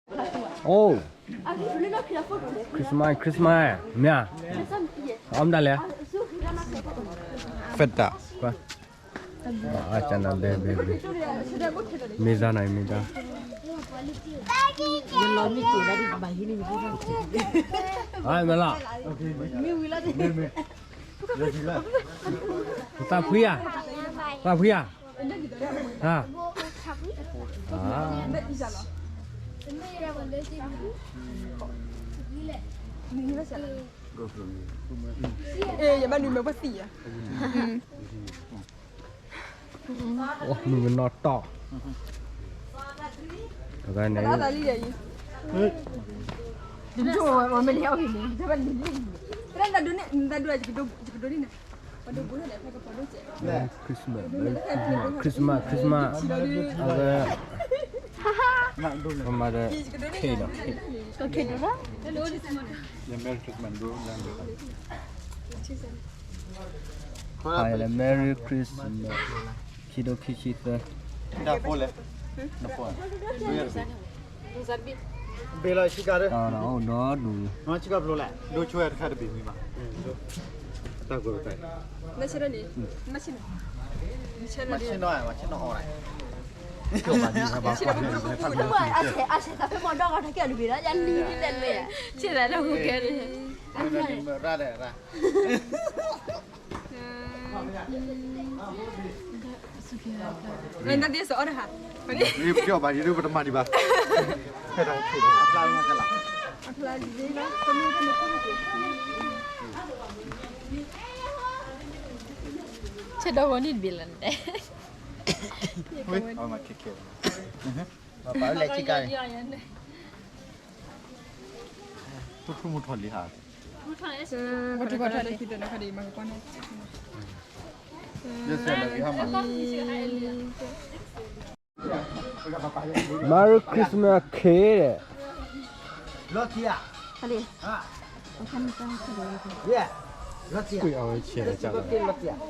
အိၣ် Christmas, Christmas မ့ၢ်ဧါ, အီၣ်မတၤလဲၣ်, ဖဲတၢ်, အကနၤဘဲဘဲဘဲ, မ့ၢ်ဒၣ်နၤမ့ၢ်ဒၣ်, မ့ၢ်လီၤ, သးဖှံဧါ, သးဖှံဧါ, ဟါ, ယဘၣ်နုာ်မဲာ်ပှၤသံဧါ, မုၢ်ကနီၤတီၢ်, အသးလံ, တဒိန့ၣ်, တဒိန့ၣ်, Merry Christmas, Merry Christmas, Christmas, Christmas, အဝဲ, ပမၤဒီး cake ဒီး cake, Merry Christmas, Merry Christmas, ခံဒိခံဆံသၢ, ဘ့ၣ်လီၤဆံကၤ, အိၣ်ဒီဒူၣ်, ဆံကၤဖျိလဲၣ်, ဒိဆိတခါတဘ့ၣ်မံဘၣ်, တၢ်ကွဲး, မဆ့ၣ်နီၤ, မဆ့ၣ်နီၤ, မဆ့ၣ်နီၤ, အဆ့ၣ် သးဖဲမီၢ်ဒီဂၤတကဲအီၤတဘ့ၣ်ဒီး ယၤလံလဲၣ်လဲၣ်, ဆ့ၣ်နီၤလၢဟူကဲန့ၣ်, ရၣ်ဒီးရၣ် နတၢ်ဒ်စီၤအီၣ်တဟါ, ပျီဘၣ်ဒ်ဒ်ပတမၤဒံးဘၣ်, ဖဲတၢ်ဆိၣ်အဖျါလီၤ, ဆ့ၣ်ဒီးဝဲန့ၣ်တဘ့ၣ်လီၤ, ဝဲ, ပလဲၤဆံကၤန့ၣ်, ထူထူမူထီၣ်လံဟါ, ထူထီၣ်လံ, Merry Christmas cake ဒီး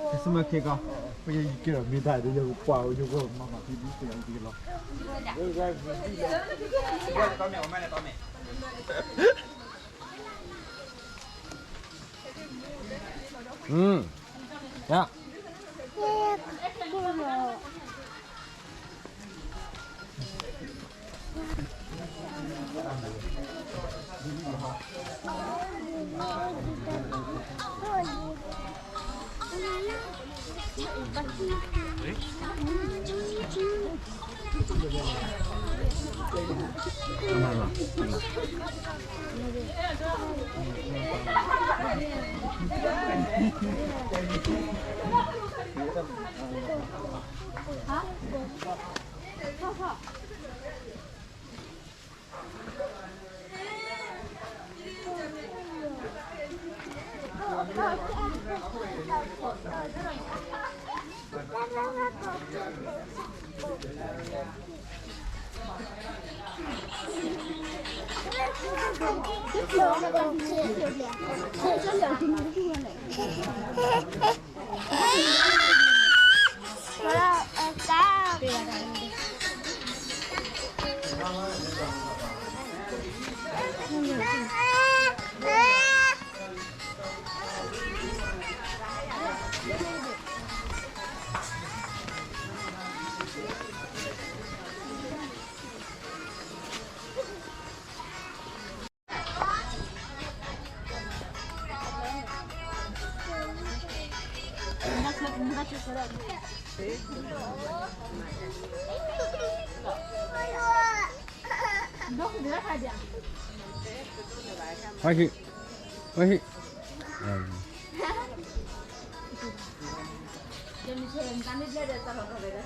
Christmas cake ကီး, ပယက့ၤဒီးမ့ၢ်တၢ်ဒီး ယကပှၤယကမၤမၤဖံဒ်ပယက့ၤလီၤ, ဒီးမ့ၢ်တၢ်န့ၣ်ဒ်အီၣ်မ့ၢ်ဧါ,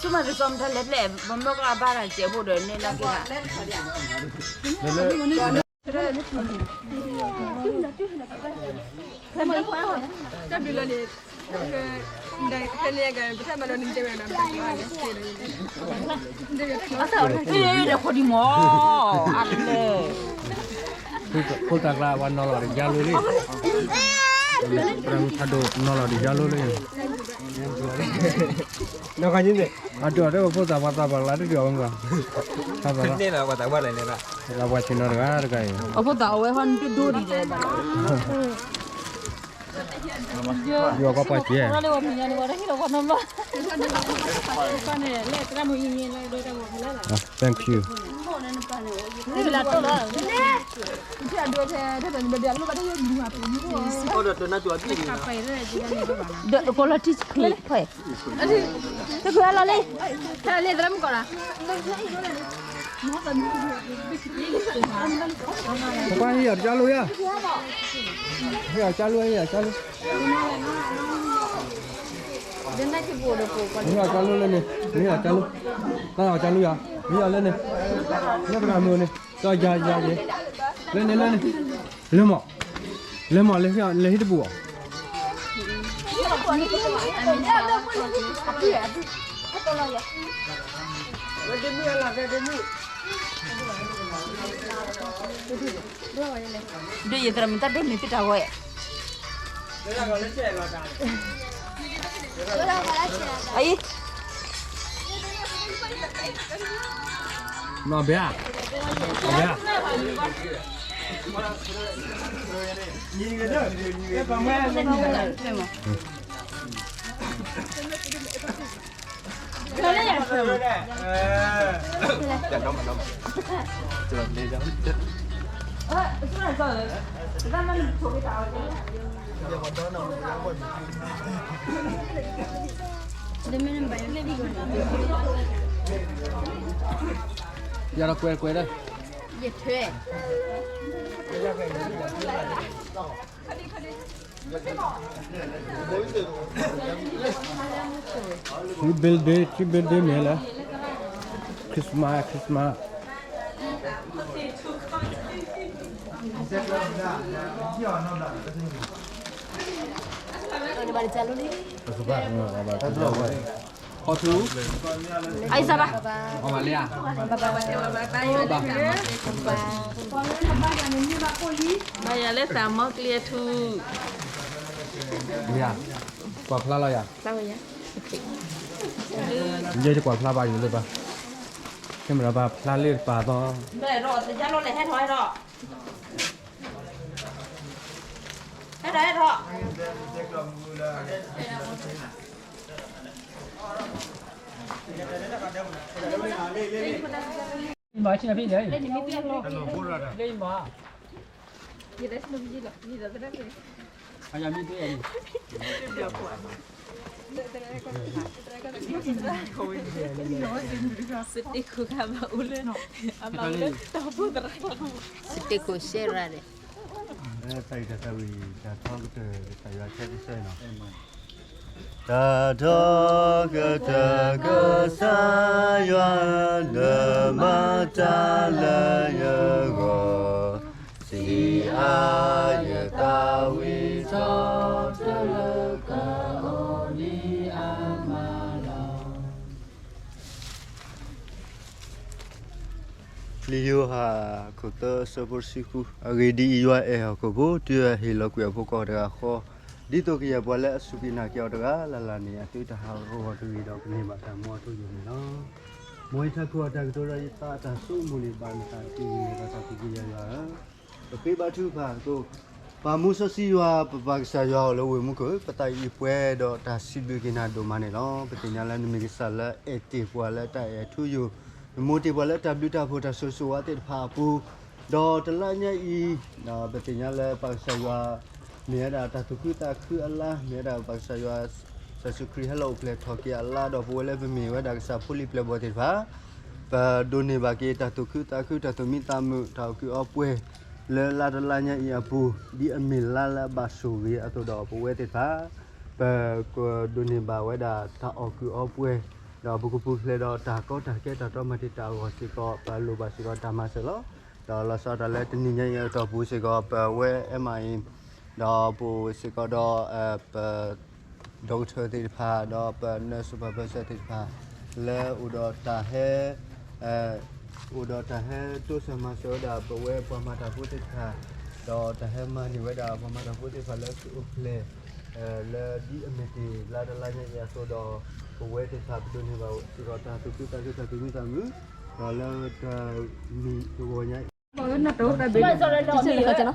ဆူမၤတစီၤမတၤလဲၤပျဲၢ် ပမ့ၢ်ကဘၣ်တၢ်စဲးဖိဒီးန့ၣ်လၢက့ၤ, တၢ်ဘျုးလီၤန့ၣ်, ဖဲန့ၣ်က ပတၢ်မၤလိန့ၣ်တဲဝဲဒၣ်, ဒီးခိၣ်ဒံမီၢ်, အါတလၢ, ဖိတၢ်ကျါ ပှၤနီၤလီၤတယါလိလံ, ပှၤဖးဒိၣ်နီၤလီၤတယါလိလံ, နီၢ်ခါန့ၣ် အဒိၣ်အီၤတၢ်ဖိသၣ်ပှၢ်သးပှၢ်လၢတဒုးအီၤမ့ၢ်ဘၣ်, သးပှၢ်လီၤ, သးပှၢ်ဆ့ၣ်နီၤတဂၤတဂၤအံၤ, အဖိသၣ်အဝဲဟီဒိၣ်ဒိၣ်ဒံး, ယွၤကပှၢ်စ့ၢ်, Thank you. ပကွၢ်ဟ့ၣ်ယၤတကၢ်လိယၤ, ဟ့ၣ်ယၤကၢ်လိ ဟ့ၣ်ယၤကၢ်လိ, ဟ့ၣ်ယၤကၢ်လိလၢန့ၣ်, ဟ့ၣ်ယၤကၢ်လိ, တၢ်ယၤကၢ်လိယၤ, ဟ့ၣ်ယၤလၢန့ၣ်, လၢပတၢ်မုာ်န့ၣ်, ဒီးယၤယၤယဲ, လၢန့ၣ်လၢန့ၣ်, လၢမး, လၢမး လဲၤဟ့ၣ်တဘူၣ်အီၤ ဒ်ယသရၣ်မုၣ်တၢ်ဒိးန့ၢ်သ့တၢ်ဝဲ, အံၤ, နီၢ်ဘဲဧါ, နီၢ်ဘဲဧါ. ယၤဒီးကွဲးကွဲးဒီး, ယထွဲ Happy birthday, happy birthday မ့ၢ်လဲၣ်, Christmas, Christmas. အီၣ်ထူ, အံၤစၢ်ဘၣ်, အီၣ်မၤလၢယၤ, ဘၣ်ယၤလၢသးမီကျံအထူ, ကွၢ်ဖျါလီၤယၤ, ယဲယကွၢ်ဖျါဘၣ်ယိၤလၢဘၣ်, ခဲမ့ၢ်ဒီးဘၣ်ဖျါလၢတပာ်သီ, စတ့ခိၣ်ရှဲရၣ်န့ၣ်, တၢ်ထီကတၢၢ်ကစၢ်ယွၤခဲကစၢ်နီၤ, တၢ်ထီကတၢၢ်ကစၢ်ယွၤဧၢ, လၢမၤတၢ်လၢယဂီၢ်, စံးအါယသးဝံၣ်ထီၣ်, တၢ်လၢကအိၣ်ဒံးအမါလီၤ. လံာ်ယိၤဟၣ် အခိၣ်သၢ အဆၢဖိတဆံဃု, အဂ့ၢ်ဒ်အံၤ, ယွၤအဲၣ်ဟီၣ်ခိၣ်ဖိ, တုၤအဟ့ၣ်လီၤကွံာ်အဖိခွါတဂၤဃီ, ဒ်သိးကယဲၢ်ပှၤလၢအစူၢ်က့ၤနာ်က့ၤအီၤတဂၤလၢ်လၢ်န့ၣ် အသုတဟးဂီၤတဂ့ၤဒီးကန့ၢ်ဘၣ်တၢ်မူအထူအယိာ်န့ၣ်လီၤ. မ်ယထးခိၣ်အတၢ်ကတိၤဒီး ယသးအတၢ်ဆိကမိၣ်န့ၣ် ဘၣ်မတၤတဂ့ၤန့ၣ်ဒီး တၢ်သူၣ်ကံၢ်ယၤယွၤဧၢ, ပဃ့ဘါထုကဖၣ်သကိး ပၢ်မူစီဆှံယွၤ, ပပၢ်ကစၢ်ယွၤအိၣ်လၢဝ့ၢ်မူခိၣ်ဧၢ, ပသးအံၤပှဲၤဒီးတၢ်စံးဘျုးက့ၤနၤဒိၣ်မးန့ၣ်လီၤ. ပသ့ၣ်ညါလၢနမ့ၢ်ကစၢ်လၢအဲၣ်တ့ၢ်ပှၤလၢတၢ်အဲၣ်ထူယိာ်, နမိၢ်တ့ၢ်ပှၤလၢတၢ်ဘျုးတၢ်ဖှိၣ်တၢ်ဆိၣ်ဂ့ၤဆိၣ်ဝါသ့ၣ်တဖၣ်အပူၤ, ဒီးတလါညါအံၤ ပသ့ၣ်ညါလၢပၢ်ကစၢ်ယွၤ မ့ၢ်ဝဲဒၣ်တၢ်သူၣ်ခုသးခုအလါ, မ့ၢ်ဝဲဒၣ်ပၢ်ကစၢ်ယွၤ ကစၢ်ယ့ၣ်ၡူးခရံာ်ဟဲလီၤအိၣ်ဖျဲၣ်ထီၣ်က့ၤအလါ, ဒီးပဝဲလၢပမ့ၢ်ဝဲဒၣ်ကစၢ်ဖိလံၤပျဲၢ်ဘီၣ်သ့ၣ်တဖၣ် ပဒိးန့ၢ်ဘၣ်က့ၤတၢ်သူၣ်ခုသးခု, တၢ်သူၣ်မံသးမုာ်, တၢ်အီၣ်ကုးအီပှဲၤ လၢလါတလါညါအံၤအပူၤ, ဒ်အမ့ၢ်လါလၢအဘၣ်ဆိၣ်ဂ့ၤအသိးဒီး ပဝဲသ့ၣ်တဖၣ် ပကဒိးန့ၢ်ဘၣ်ဝဲဒၣ်တၢ်အီၣ်ကုးအီပှဲၤ, ဒီးပကပူၤဖျဲးဒီးတၢ်ကီတၢ်ခဲ တၢ်တီမၤတံာ်တာ်အဂီၢ်စ့ၢ်ကီး ပလိၣ်ဘၣ်စ့ၢ်ကီးတၢ်မၤစၢၤလီၤ. ဒီးလီၤဆီဒၣ်တၢ်လၢတနံၤညါအံၤအတီၢ်ပူၤစ့ၢ်ကီး ပဝဲအဲၣ်မၤအံၤ ဒီးပအိၣ်စ့ၢ်ကီးဒီး ပ ဒီကထၢၣ်သ့ၣ်တဖၣ် ဒီးပ nurse supervisor သ့ၣ်တဖၣ် လၢအိၣ်ဒီးတၢ်ဟဲ အိၣ်ဒီးတၢ်ဟဲတိစၢၤမၤစၢၤဝဲဒၣ် ပဝဲပှၤမၤတၢ်ဖိသ့ၣ်တဖၣ်, ဒီးတၢ်ဟဲမၤန့ၢ်ဝဲဒၣ်ပှၤမၤတၢ်ဖိသ့ၣ်တဖၣ်လၢကအိၣ်ဖျဲၣ် လၢဒ်အမ့ၢ်တ့ၢ်လါတလါညါအံၤအသိးဒီး ပဝဲသ့ၣ်တဖၣ်ပဒိးန့ၢ်ဘၣ်စ့ၢ်ကီးတၢ်သူၣ်ခုသးခုတၢ်သူၣ်မံသးမုာ် ဒီးလၢတၢ်မံၤတဂီၤညါအ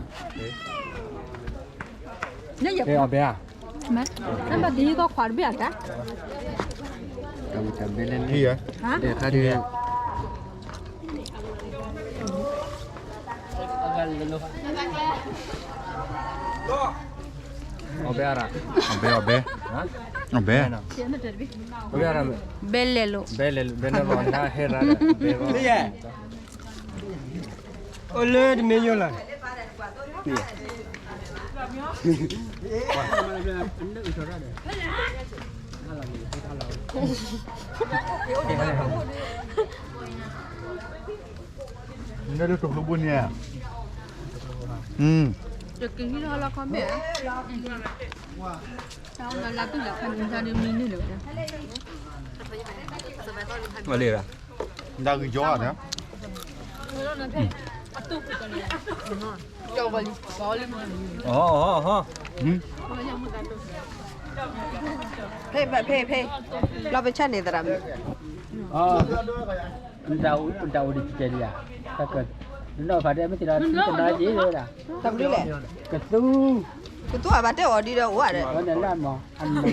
ံၤ အဘဲဧါ အဘဲ အဘဲ အဘဲ အဘဲ ဘဲလဲၤလိာ် ဘဲလဲၤလိာ် ဘဲနလီၤနဟဲရၤဒီး ဘဲလီၤ အိၣ်လၢတမ့ၢ်ယိၣ်လီၤ နဒိၣ်တကျိၤဘိန့ၣ် တက့ၤဟံးလီၤလီၤခီမ့ၢ် လၢတူၢ်လၢခါန့ၣ် မံန့ၢ်လၢၤဝဲဒၣ် ဝဲလံဒၣ် ဒၣ်ဂံၢ်ကၠီန့ၣ် ဖဲ ဖဲ ဖဲ လီၤပဆၢန့ၣ်သရၣ်မုၣ် တၢ်အိၣ်တကတဲလံဧါ တၢ်က နီၢ်ဖးတဲမ့ၢ်သ့လီၤ တၢ်ကဘျုးလဲၣ် ကသူ ကသူအဘၣ်တဲအီၤဒ်ဒီး အိၣ်ဒီး ဝဲန့ၣ်လၢမၤ အမၤ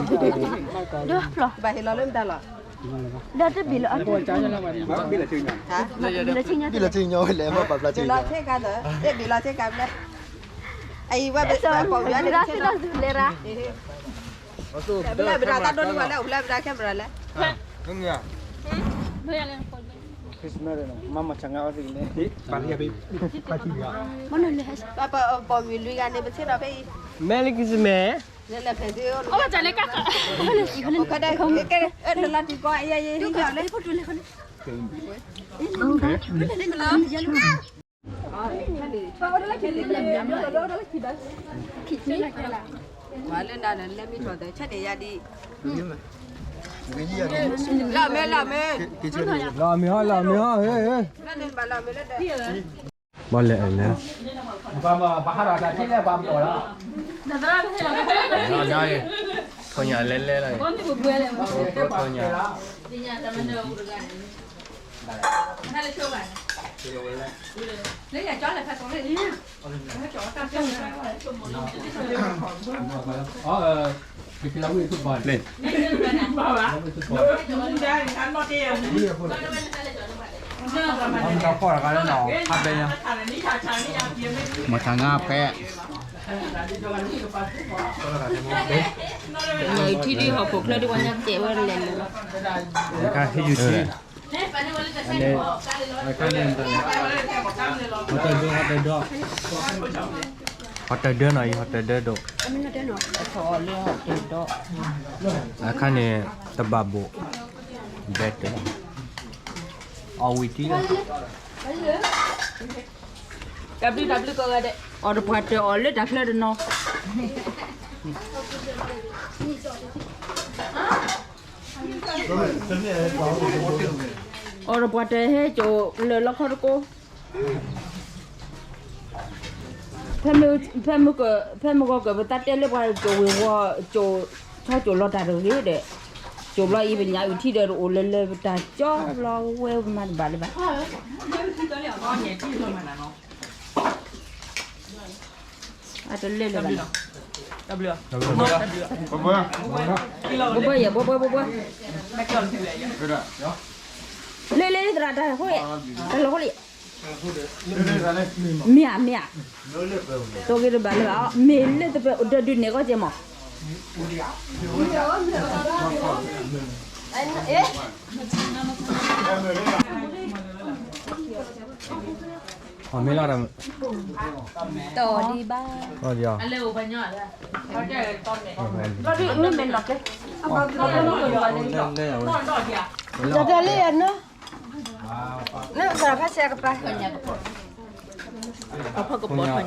ဘၣ်ဟ့ၣ်လီၤလၢမတၤလီၤ ဒီးတဘ့ၣ်လီၤ ဘ့ၣ်လီၤဆ့ညါဝဲလဲၣ် မ့ၢ်ပာ်ဖျါဆ့ညါ ဘ့ၣ်လီၤဆ့ကၤသၢ ဘ့ၣ်လီၤဆ့ကၤဘျဲ အံၤဝဲပပိာ်မုၣ်န့ၣ် လဲၤရၤ ဘျဲပဒါတၢ်ဒိၣ်န့ၢ်ဝဲလဲၣ် အိၣ်ဖျဲၣ်ပဒါ camera လဲၣ် Christmas မၤမၤဆါငါအီၤသ့ၣ်န့ၣ် ပပိာ်မုၣ်လွံၢ်ဂၤန့ၣ် ပထံၣ်ဒီးဖဲအံၤ Merry Christmas လဲၤလဲၤဖဲးသ့ၣ် အိၣ်တၢ်လဲၤကါ လၢလီၤတံၢ်ကီ ယဲယဲယဲ ပှၤလၢနၤဒီး လဲၤမံထီၣ်သဲ ဆဲးန့ၣ်ယၤဒ် လီၤမ့ၢ် လီၤမ့ၢ် လီၤမ့ၢ်ဟီ လီၤမ့ၢ်ဟီ လီၤမ့ၢ်လီၤ ဘီလဲၣ်လဲၣ် ပှၤမၤပှၤဟးထီၣ်တၢ်ထံၣ်လဲၣ် ပှၤမၤလီၤ လီၤညါအံၤ ထိၣ်ညၣ်လဲလဲလီၤ ထိၣ်ညၣ် မၤဆါငါဖဲ လဲၤထံဒ်ဟီၣ်ခိၣ်ချၢဒ်ပှၤညါတဲဝဲလဲၤလဲၤလီၤ အခါဟံးယူၤထံ အခါန့ၣ် ဟီၣ်တၢ်ဒၢ ဟီၣ်တၢ်ဒၢ ဟီၣ်တၢ်ဒၢနီၤအံၤ ဟီၣ်တၢ်ဒၢဒိၣ် အခါန့ၣ် တဘၣ်ဘိၣ် ဘဲတၢ် အီၣ်ဝံၤထံလီၤ တၢ်ဘျုးတၢ်ဘျုးကိးဂၤဒဲး အီၣ်တပှၢ်တၢၢ်အီၣ်လၢတၢ်ချၢတနီၤ အီၣ်တပှၢ်တၢၢ်ဟဲကၠိလၢလီခီတကိး ဖဲမုၢ်က ဖဲမုၢ်ဂီၤကၢၢ် ပသးတဲလၢပှၤကၠိဝ့ၤဝီၤ ကၠိ ဆီကၠိလီၤတၢ်တဂ့ၤဒီး ကၠိဘျီအံၤ ပညၣ်အုၣ်ထံဒီးတအိၣ်လၢလၢ ပတၢ်ကၠီလီၤဝဲ ပမၤတဘၣ်လၢၤဘၣ် အတလဲၤလၢၤဘၣ် ဘှီဘှီယဲၢ် ဘှီဘှီ ဘှီဘှီ လၢလၢသရၣ်တၢ်ဃိ တၢ်လီၤဃိလံ မ့ၢ်ဧါ မ့ၢ်ဧါ တိၢ်က့ၤတဘၣ်လၢၤဘၣ် မ့ၢ်လၢတပၢၢ်အိၣ်ဒီးဒုးနဲၣ်ကီၢ်ကဲမး အမ့ၢ်လီၤတၢ် တီၢ်ဒံးဘၣ် တီၢ်ဒံးအီၤ မ့ၢ်လီၤကဲ တၢ်လၢယန နသရၣ်ဖးဆဲးကပၤ ဖီၣ်ကပီၤထီၣ်ညါ ဖီၣ်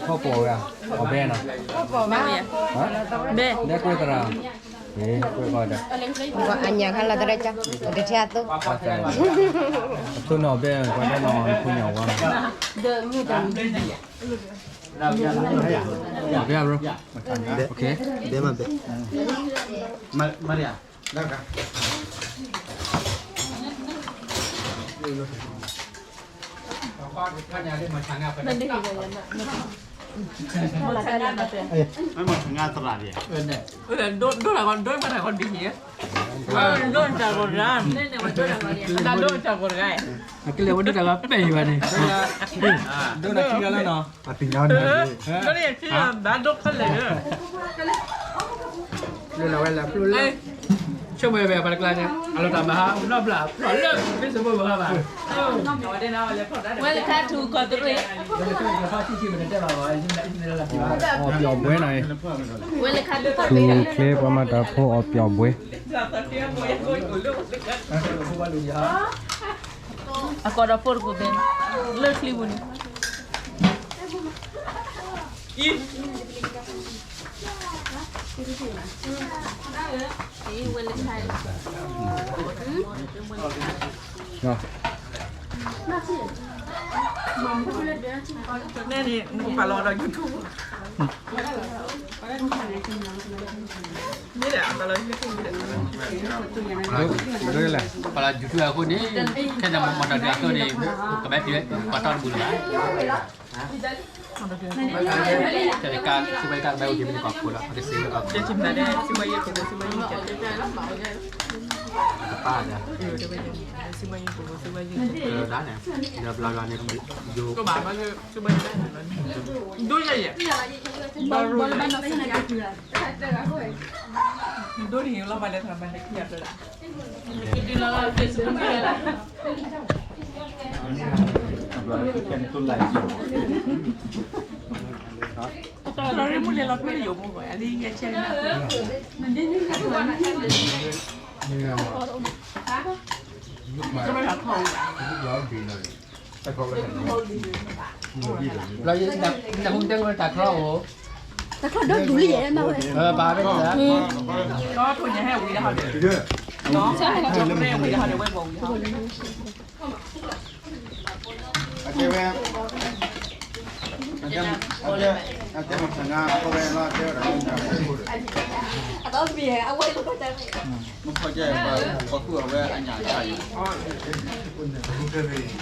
ကပီၤဝဲ အဘဲနီၤ ဘဲ ဘဲကွဲးသရၣ် ကွဲးကီးဒီး အညၣ်ခါလီၤတရၢကၠီ တထံၣ်အသိး အသိးနီၤဘဲ ကွၢ်ဒဲးနီၤ ဖူညၣ်ဝါ ဒီးမ့ၢ်တၢ်မံၤ မ့ၢ်ဘဲ bro. မ့ၢ်ဘဲ မ့ၢ်ဘဲ. Maria. ဒိၣ်တၢ်ကီတၢ်ကီဒိၣ်တၢ်ကီတၢ်ကီ ကလဲၤဝဲဒိၣ်တၢ်ကီပဲာ်ယၤန့ၣ် ဒိၣ်တၢ်ကီတၢ်ကီလီၤနီၤ ပှၤသ့ၣ်ညါဝဲန့ၣ် ဒိၣ်တၢ်ကီဘၣ်ဒိၣ်ခဲလၢာ် လၢလီၤဝဲလၢပျိလၢ ဆိကမိၣ်ဝဲပှၤတကျါန့ၣ် အလီၤတၢ်မၤဟါ နီၢ်ဘျၣ်ဖျီၣ်လၢ Facebook ဘၣ်ဘၣ် ဝဲလၢခါထူၣ်ကီၢ်တရံး အီၣ်ပျီၣ်ဘှဲနီၤ ဝဲလၢခါထူၣ်ကီၢ်တရံး ထူၣ်ချ့ပှၤမၤတၢ်ဖိအီၣ်ပျီၣ်ဘှဲ အကီၢ်ဒီးဖိတကူၣ်သ့ၣ် လၢချံပူၤန့ၣ် နဲန့ၣ် နကပာ်လီၤဒီး YouTube မ့ၢ်ဒီး ပာ်လီၤ YouTube မ့ၢ်ဒီး ပာ်လီၤ YouTube အဃိန့ၣ် ခဲန့ၣ်မၤတၢ်ဒ်အသိးန့ၣ် ကဘၣ်ပှၤတၢ်တဘူၣ်လၢၤဘၣ် တကး စီးပွားရေးကဘၣ်အိၣ်တ့ၢ်မ့ၢ်ကီၢ်ခိၣ်လီၤ အကစ့မ့ၢ်ကီၢ်ခိၣ် ကပၢ်ဒီး ကဒါန့ၣ် ဒီးဘျီဘျီန့ၣ် ယိၤ ကဘၣ်ဘၣ်လၢ စီးပွားရေး ဒိၣ်ယဲၢ်ယဲၢ် ဒိၣ်န့ၣ်လီၤဘၣ်လဲၤထီၣ်ဘၣ်လဲၤခံဂၤဖျၢၣ်ဒၣ် တရ့မူလဲၤလီၤဖဲယိာ်မူဂီၢ် အလံယဲၢ်ဆဲ ဘျီယနၢ်ဟူတဲဝဲတၢ်ချီအိၣ် တၢ်ချီဒိၣ်ဒိၣ်လံယဲၢ်မးဝဲ ဘၣ်ဝဲ တီထိၣ်ညါဟဲဝံၤလၢဟီဒုး တီထိၣ်ညါဟဲဝံၤလၢဟီဒုး ဝဲဘီဝံၤလီၤ အတဲဝဲ အတဲ အတဲမဆါငါ အဝဲလီၤ အတဲဝဲဒၣ် အဝဲ မဖီကဲ ပှၤကူၣ်အဝဲအညၣ်တၢ်အံၤ မၤတၢ်အီၣ်ထီၣ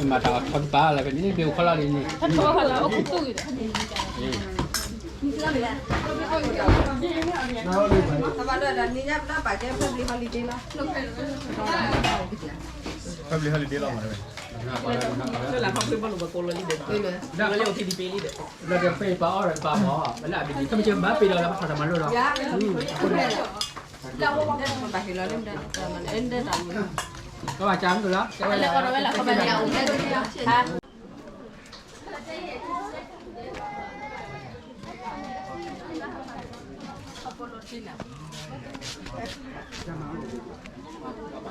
်ကပၤလၢ ဖဲန့ၣ် မ့ၢ်အိၣ်ခီလီၤလံန့ၣ် Public holiday လီၤ Public holiday လီၤမး လၢလၢ public ဘၣ်လိာ်ဘၣ်ကိးလီၤလံဒီး လၢလၢ အိၣ်ခံဒံးပ့လံဒီး လၢဒီးပ့ၢ်ပာ်အီၣ်ဒီးပာ်မီၢ် လၢအဘံၤ ခမ့ၢ်ကဘၣ်ပ့ၤဒီးလၢပထီၣ်တၢ်မၤလိလီၤ ကဘၣ်ကၢမုၢ်လီၤ ကဘၣ်ကၢမုၢ်လီၤ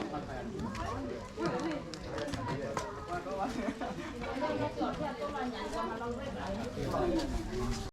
အ